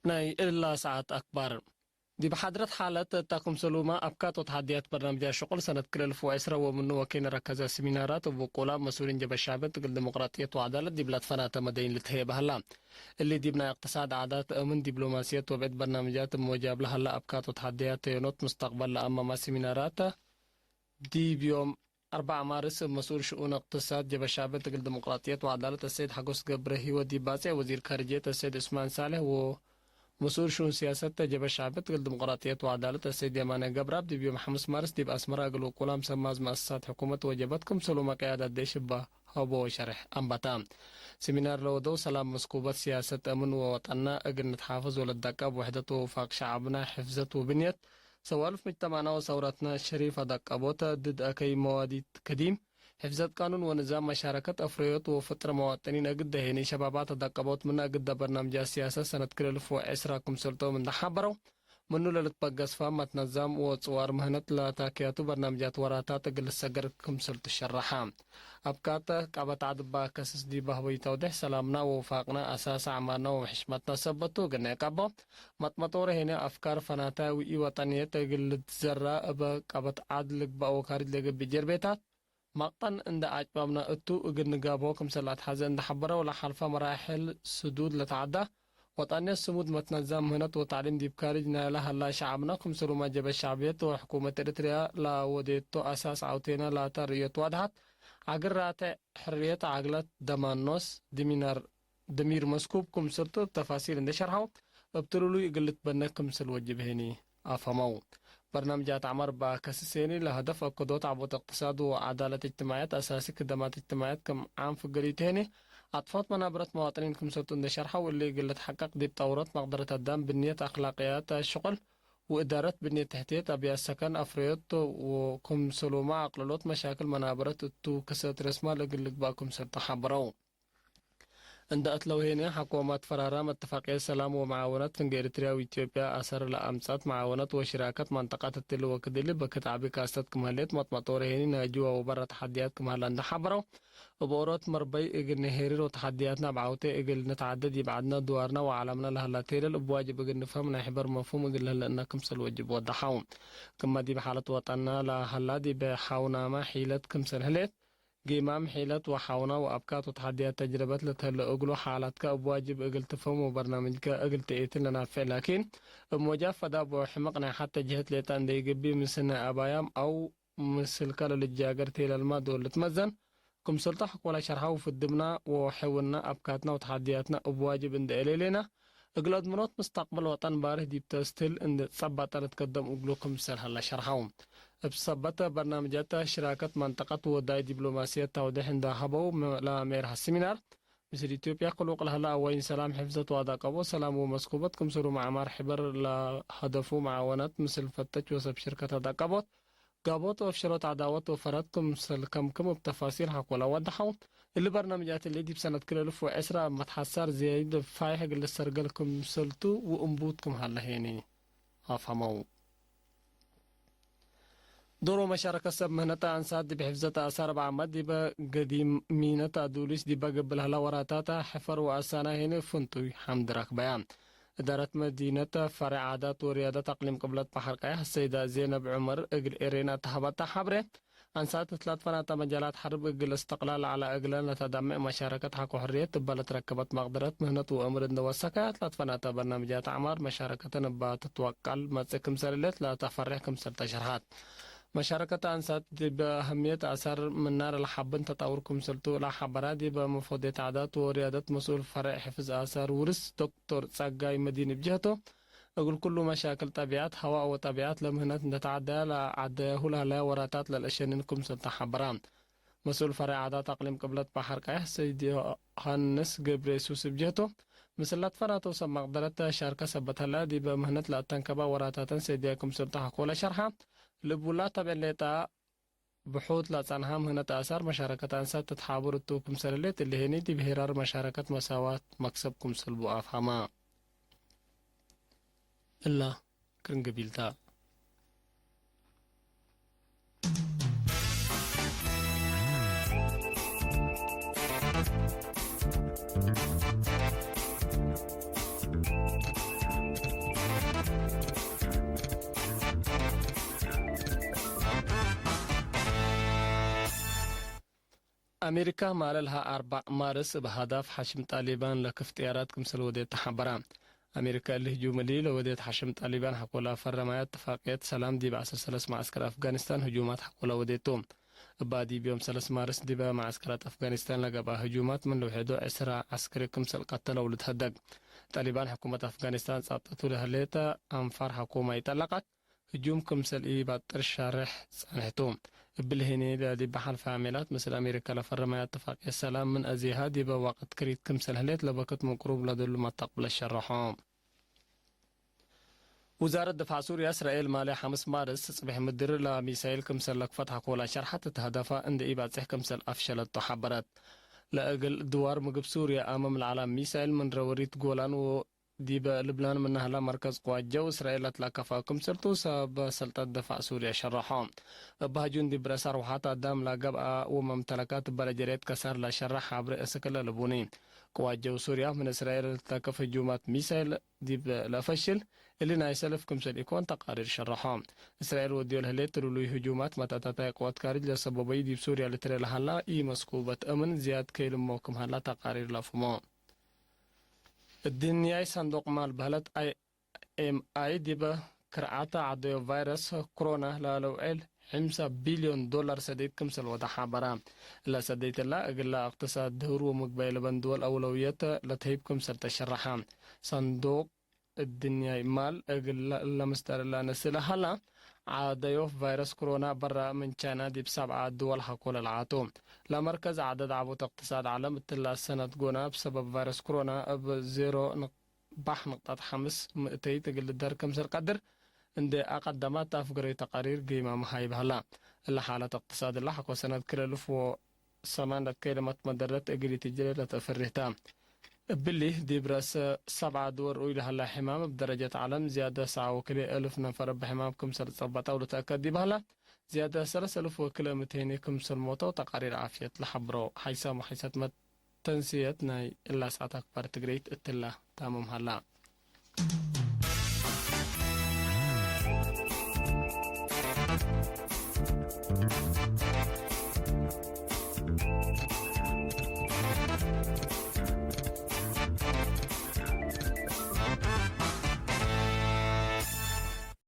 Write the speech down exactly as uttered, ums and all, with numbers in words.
ናይ እላ ሰዓት አክባር። ዲብ ሓድረት ሓለት እታ ክምሰሉመ አብካት ወተሓድያት በርናምጃት ሽቁል ሰነት ክልኤ እልፍ ወዕስረ ወምኑ ወኬነ ረከዘ ሲሚናራት እብ ውቁላ መሱሊን ጀበ ሻብን እግል ዲሞቅራጥየት ወዐዳለት ዲብ ለትፈናተ መደይን ልትህየብ ሀላ። እሊ ዲብ ናይ እቅትሳድ፣ ዓዳት፣ አምን፣ ዲብሎማስየት ወብዕድ በርናምጃት እብ ሞጃብ ለሀላ አብካት ወተሓድያት ተየኖት ሙስተቅበል ለአማማ ሲሚናራት ዲብ ዮም አርበዕ ማርስ እብ መስኡል ሽኡን እቅትሳድ ጀበ ሻብን እግል ዲሞቅራጥየት ወዐዳለት አሰይድ ሐጎስ ገብረሂወት ዲብ ባጽዕ፣ ወዚር ካርጅየት አሰይድ ዑስማን ሳልሕ ወመስኡል ሽኡን ሲያሰት ጀበ ሻብን እግል ዲሞቅራጥየት ወዐዳለት አሰይድ የማነ ገብረአብ ዲብ ዮም ሐምስ ማርስ ዲብ አስመረ እግል ውቁላም ሰማዝ መአሰሳት ሕኩመት ወጀበት ክምሰሉመ ቅያደት ዴሽ እበ ሀቦ ወሸሬሕ አንበተ። ሲሚናር ለወደው ሰላም፣ መስኩበት፣ ሲያሰት፣ አምን ወወጠንነ እግል ንትሓፈዝ ወለትደቀብ፣ ውሕደት ወውፋቅ ሸዐብነ፣ ሕፍዘት ውብንየት ሰዋልፍ ምጅተማዕና ወሰውረትነ ሸሪፍ አዳቀቦተ፣ ድድ አከይ መዋዲት ከዲም፣ ሕፍዘት ቃኑን ወንዛም፣ መሻረከት አፍረዮት ወፍጥር መዋጥኒን እግል ደሄኒ ሸባባት አዳቀቦት ምነ እግል ደ በርናምጃት ሲያሰት ሰነት ክልኤ እልፍ ወዕስረ ክምሰልቶም እንደ ሐበረው፣ ምኑ ለልትበገስ ፋም መትነዛም ወጽዋር ምህነት ለታክያቱ በርናምጃት ወራታት እግል ልሰገር ክምሰልቱ ሸረሐ። አብካተ ቀበት ዐድ እባ ከስስ ዲብ አህበይ ተውዴሕ ሰላምና ወውፋቅና አሳስ አዕማርና ወሕሽመትና ሰበት ቱ እግል ነአቀቦ፣ መጥመጦ ረሄነ አፍካር ፈናታይ ወኢወጠንየት እግል ልትዘራ እበ ቀበት ዐድ ልግበእ ወካርጅ ለገብእ ጀርቤታት መቅጠን እንደ አጭባብና እቱ እግል ንጋብኦ ክምሰል አትሐዘ እንደ ሐበረው፣ ለሐልፈ መራሕል ስዱድ ለተዐዳ ወጠንየት ስሙድ መትነዛም ምህነት ወተዕሊም ዲብ ካርጅ ናይለ ሀላ ሸዐብና ክምሰሉመ ጀበ ሸዕብየት ወሕኩመት ኤረትርያ ለወዴቶ አሳስ ዐውቴነ ላተ ርእዮት ዋድሐት፣ አግር ራቴዕ ሕርየት፣ አግለት ደማን ኖስ፣ ድሚር መስኩብ ክምሰልቱ እብ ተፋሲል እንዴ ሸርሐው፣ እብ ትሉሉይ እግል ልትበነ ክምሰል ወጅብ ህኒ አፍሀመው። በርናምጃት ዐመር እበ ከስስ ህኒ ለሀደፍ አከዶት ዐቦት እቅትሳድ ወዐዳለት እጅትማዕየት አሳሲ ክደማት እጅትማዕየት ክም ዓም ፍገሪቱ ህኒ አጥፎት መናብረት መዋጥኒን ክምሰልቱ እንዴ ሸርሐው፣ እሊ እግል ልትሐቀቅ ዲብ ጠውሮት መቅደረት አዳም፣ ብንየት አክላቅያት ሽቁል ወእዳረት ብንየት ተሕትየት፣ አብያት ሰከን፣ አፍረዮት ወክምሰሉመ አቅልሎት መሻክል መናብረት እቱ ክሰት ረስማል እግል ልግባእ ክምሰልቱ ሐበረው። እንደ አትለው ሄነ፣ ሐኮማት ፈራራም እትፋቅየት ሰላም ወመዓወነት ፍንጌ ኤሪትርያ ወኢትዮጵያ አሰር ለአምጸት መዓወነት ወሽራከት መንጠቀት እትሊ ወክድ እሊ በክት ዐቢ ካስተት ክም ህሌት መጥመጦ ረሄኒ ናይጅዋ ወበረ ተሐድያት ክም ሀላ እንደ ሐበረው፣ እብ ኦሮት መርበይ እግል ንሄርር ወተሐድያትና እብ ዐውቴ እግል ንትዓደድ ዲብ ዐድነ ድዋርና ወዓለምና ለሀላ ቴለል እብ ዋጅብ እግል ንፍሀም ናይ ሕበር መፍሁም እግል ለህለነ ክምሰል ወጅብ ወደሐው። ክመ ዲብ ሓለት ወጠንና ለሀላ ዲብ ሐውናመ ሒለት ክምሰል ህሌት፣ ጌማም ሒለት ወሐውና ወአብካት ወተሐድያት ተጅረበት ለተህለ እግሉ፣ ሓላትከ እብ ዋጅብ እግል ትፍህም ወበርናምጅከ እግል ትኤትን ለናፍዕ፣ ላኪን፣ እብ ሞጃብ ፈዳብ ወሕምቅ ናይ ሐተ ጀህት ሌጠ እንዴ ኢገብእ፣ ምስል ናይ አባያም አው ምስልከ ለልጃገር ቴለልማ ዶል ልትመዘን፣ ክምሰልቱ ሐቆለ ሸርሐው፣ ፍድምና ወሕውና፣ አብካትና ወተሐድያትና እብ ዋጅብ እንዴ አሌሌና፣ እግል አድምኖት ምስተቅበል ወጠን ባርህ ዲብ ተስትህል እንዴ ትጸባጠ ልትከደም እግሉ ክምሰል ሀለ ሸርሐው። እብ ሰበት በርናምጃተ ሽራከት መንጠቀት ወዳይ ዲብሎማስየት ተውዴሕ እንዴ ሀበው፣ ለሜርሐ ሲሚናር፣ ምስል ኢትዮጵያ ክሉቅ ለሀለ አዋይን ሰላም፣ ሕፍዘት ወአዳቀቦት ሰላም ወመስኩበት ክምሰሉ መዓማር ሕበር ለሀደፉ መዓወነት ምስል ፈተች ወሰብ ሽርከት አዳቀቦት፣ ጋቦት ወፍሸሎት ዐዳወት ወፈረት ክምሰል ከምክም እብ ተፋሲል ሐቆለ ወደሐው። እሊ በርናምጃት እሊ ዲብ ሰነት ክልኤ እልፍ ወዕስረ እብ መትሐሳር ዝያይድ እብ ፋይሕ እግል ልሰርገል ክምሰልቱ ወእንቡት ክም ሀለ ሄኒ አፍሀመው። ዶሮ መሻረከት ሰብ ምህነተ አንሳት ዲብ ሕፍዘት አሳር እብ ዓመት ዲበ ገዲም ሚነት አዱሊስ ዲበ ገብእ ለሀላ ወራታተ ሕፈር ወአሳና ሄኒ ፍንቱይ ሐምድ ረክበያ። እዳረት መዲነት ፈሬዕ ዓዳት ወርያደት አቅሊም ቅብለት በሐር ቀየሕ ሰይዳ ዜነብ ዑመር እግል ኤሬና እተ ሀበተ ሐብሬ፣ አንሳት እት ለትፈናተ መጃላት ሐርብ እግል እስትቅላል ዐለ እግለን ለተዳምዕ መሻረከት ሐቆ ሕርየት እበ ለትረከበት መቅደረት ምህነት ወእምር እንደ ወሰከት ለትፈናተ በርናምጃት አዕማር መሻረከተን እበ ትትወቀል መጽእ ክምሰል ህሌት ለተፈሬሕ ክምሰል ተሸርሐት። መሻረከት አንሳት ዲብ አህምየት አሳር ምናር ለሐብን ተጣውር ክምሰልቱ ለሐበራ ዲብ መፎዴት ዓዳት ወርያደት መስኡል ፈሬዕ ሕፍዝ አሳር ውርስ ዶክተር ጸጋይ መዲን እብ ጀህቱ፣ እግል ኩሉ መሻክል ጠቢዐት ሀዋእ ወጠቢዐት ለምህነት እንደ ተዐደያ ለዐደያሁ ለሀለያ ወራታት ለልአሸንን ክምሰል ተሐበራ። መስኡል ፈሬዕ ዓዳት አቅሊም ቅብለት በሐር ቀየሕ ሰይድ ዮሐንስ ገብረየሱስ እብ ጀህቱ፣ ምስል ለትፈናተው ሰብ መቅደረት ሻርከ ሰበት ሀለያ ዲበ ምህነት ለአተንከባ ወራታተን ሰይድያ ክምሰል ተሐኮ ለሸርሐ፣ ልቡላ ተብዕ ሌጣ ብሑት ለጸንሐ ምህነት አሳር መሻረከት አንሳት ትትሓብር እቱ ክምሰል ህሌት፣ እሊ ህኒ ዲብ ሄራር መሻረከት መሳዋት መክሰብ ክምሰል ቡ አፍሀመ። እላ ክርን ገቢልታ። አሜሪካ ማለ ለሀ አርበዕ ማርስ እብ ሀዳፍ ሐሽም ጣሊባን ለክፍ ጥያራት ክምሰል ወዴት ተሐበረ። አሜሪካ እሊ ህጁም እሊ ለወዴት ሐሽም ጣሊባን ሐቆላ ፈረማያ እትፋቅየት ሰላም ዲብ ዐስር ሰለስ መዐስከር አፍጋኒስታን ህጁማት ሐቆላ ወዴቱ። እባ ዲብ ዮም ሰለስ ማርስ ዲበ መዐስከራት አፍጋኒስታን ለገብአ ህጁማት ምን ልውሕዶ ዕስራ ዐስከሪ ክምሰል ቀተለው ልትሀደግ። ጣሊባን ሕኩመት አፍጋኒስታን ጸብጠቱ ለህሌተ አንፋር ሐኩማ ኢጠለቀት። ህጁም ክምሰል ኢባጥር ሻርሕ ጸንሕቱ። እብሊ ህኔ ለዲብ ሐልፈ ዓሜላት ምስል አሜሪካ ለፈረመያ እትፋቅየት ሰላም ምን አዜሃ ዲበ ወቅት ክሪት ክምሰል ህሌት ለበክት ምን ቅሩብ ለደሉ መተቅብለ ሸረሖ። ውዛረት ድፋዕ ሱርያ፣ እስራኤል ማሌ ሐምስ ማርስ ጽብሕ ምድር ለሚሳይል ክምሰል ለክፈት ሐኮላ ሸርሐት እት ሀደፋ እንዴ ኢባጽሕ ክምሰል አፍሸለቶ ሐበረት። ለእግል ድዋር ምግብ ሱርያ አምም ለዐላ ሚሳይል ምን ረወሪት ጎላን ወ ዲበ ልብናን ምነ ሀላ መርከዝ ቅዋት ጀው እስራኤል ለትላከፋ ክምሰልቱ ሰብ ሰልጠት ድፋዕ ሱርያ ሸረሖ። እብ ህጁም ዲብ ረአስ አርወሐት አዳም ለገብአ ወመምተለካት እበ ለጀሬት ከሳር ለሸረሕ ሐብሬ እስክ ለልቡኒ። ቅዋት ጀው ሱርያ ምን እስራኤል ለልትላከፍ ህጁማት ሚሳይል ዲብ ለፈሽል እሊ ናይ ሰልፍ ክምሰል ኢኮን ተቃሪር ሸረሖ። እስራኤል ወድዮ ለህሌት ትሉሉይ ህጁማት መተታታይ ቅዋት ካርጅ ለሰበበዩ ዲብ ሱርያ ልትረኤ ለሀላ ኢመስኩበት እምን ዝያድ ከይልሞ ክም ሀላ ተቃሪር ለአፍህሞ። እድንያይ ሰንዱቅ ማል በህለት አይ ኤም አይ ዲበ ክርዓተ ዐደዮ ቫይረስ ክሮና ለለውዕል ሕምሳ ቢልዮን ዶላር ሰደይት ክምሰል ወደ ሐበረ። እለ ሰደይት እላ እግላ እቅትሳድ ድሁር ወምግባይ ለበን ድወል አውለውየት ለተህይብ ክምሰል ተሸረሐ። ሰንዱቅ እድንያይ ማል እግላ ለምስጠር እላ ነስእ ለሀላ ዐደዮ ቫይረስ ክሮና በራ ምን ቻይና ዲብ ሰብዓ ድወል ሐኮ ለልዓቱ። ለመርከዝ ዐደድ ዐቦት እቅትሳድ ዐለም እትላ ሰነት ጎና እብ ሰበብ ቫይረስ ክሮና እብ ዜሮ ባሕ ንቅጠት ሐምስ ምእተይት እግል ልደር ክምሰል ቀድር እንዴ አቀደማት አፍገረዩ ተቃሪር ገይማም ሀይብ ሀላ። እለ ሓለት እቅትሳድ እለ ሐቆ ሰነት ክልኤ እልፍ ወሰማን ለትከይለመት መደረት እግል ኢትጅሬ ለትአፍርህ ተ። እብሊ ዲብ ረአስ ሰብዓ ድወል ርኡይ ለሀላ ሕማም እብ ደረጀት ዐለም ዝያደ ሰዓ ወክልኤ እልፍ ነፈር እብ ሕማም ክምሰል ጸበጠው ልትአከድ ዲብ ሀላ። ዝያደ ሰለስ እልፍ ወክልኤ ምእት ክምሰል ሞተው ተቃሪር ዓፍየት ለሐብሮ። ሓይሳም ወሓይሳት መ ተንስየት ናይ እላ ሰዓት አክባር ትግረይት እትላ ታምም ሀላ።